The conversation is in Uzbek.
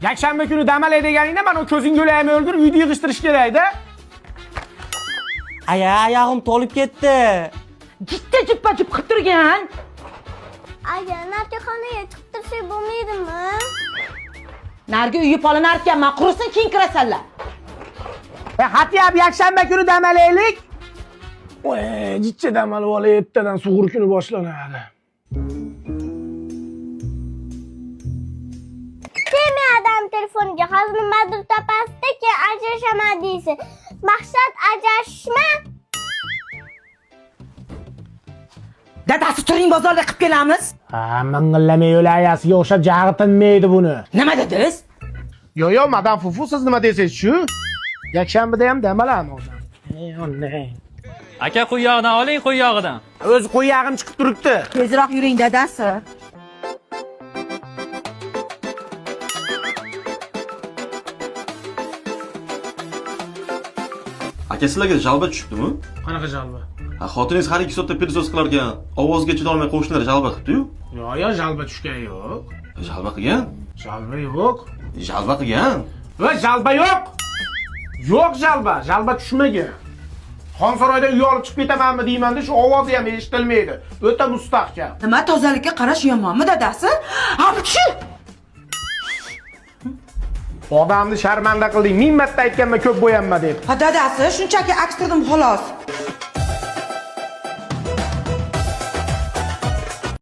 Yakshanba kuni dam olay deganingda mana ko'zing yo'laymi o'lgur, uyni yig'ishtirish kerak-da. Aya, oyog'im to'lib ketdi. Jitta jippa jip qilib turgan. Aya, narkoxonaga chiqib tursak bo'lmaydimi? Narigi uyi polinar ekanman, qurisin keyin kirasanlar. Hatyab yakshanba kuni dam olaylik. Voy, jichcha dam olib olay, ertadan sug'ur kuni boshlanadi. Tegmang adam telefoniga, hozir nimadir topasizda, keyin ajrashaman deysiz. Maqsad ajrashishmi? Dadasi turing, bozorda qilib kelamiz. Ha, ming'illamay yo'l ayasiga o'xshab jag'i tinmaydi buni. Nima dedingiz? Yo, yo, madam Fufu, siz nima desangiz shu. Yakshanbada ham dam olami odam? Ey, Aka, quyog'idan oling, quyog'idan. O'zi qo'yag'im chiqib turibdi. Tezroq yuring dadasi. Aka, sizlarga жалоба tushibdimi? Qanaqa жалоба? Ha, xotiningiz har 2 soatda пылесос qilar ekan. Ovozga chidolmay qo'shnilar жалоба qilibdi-yu. Yo, yo, жалоба tushgani yo'q. Жалоба qilgan? Жалоба yo'q. Жалоба qilgan. Va жалоба yo'q. Yo'q жалоба, жалоба tushmagan. Xonsaroyda uy olib chiqib ketamanmi deymanda, shu ovozi ham eshitilmaydi. O'ta mustahkam. Nima, tozalikka qarash yomonmi dadasi? Apchi! Odamni sharmanda qilding. Ming marta aytganman ko'p bo'yanma deb. Ha dadasi, shunchaki akstirdim xolos.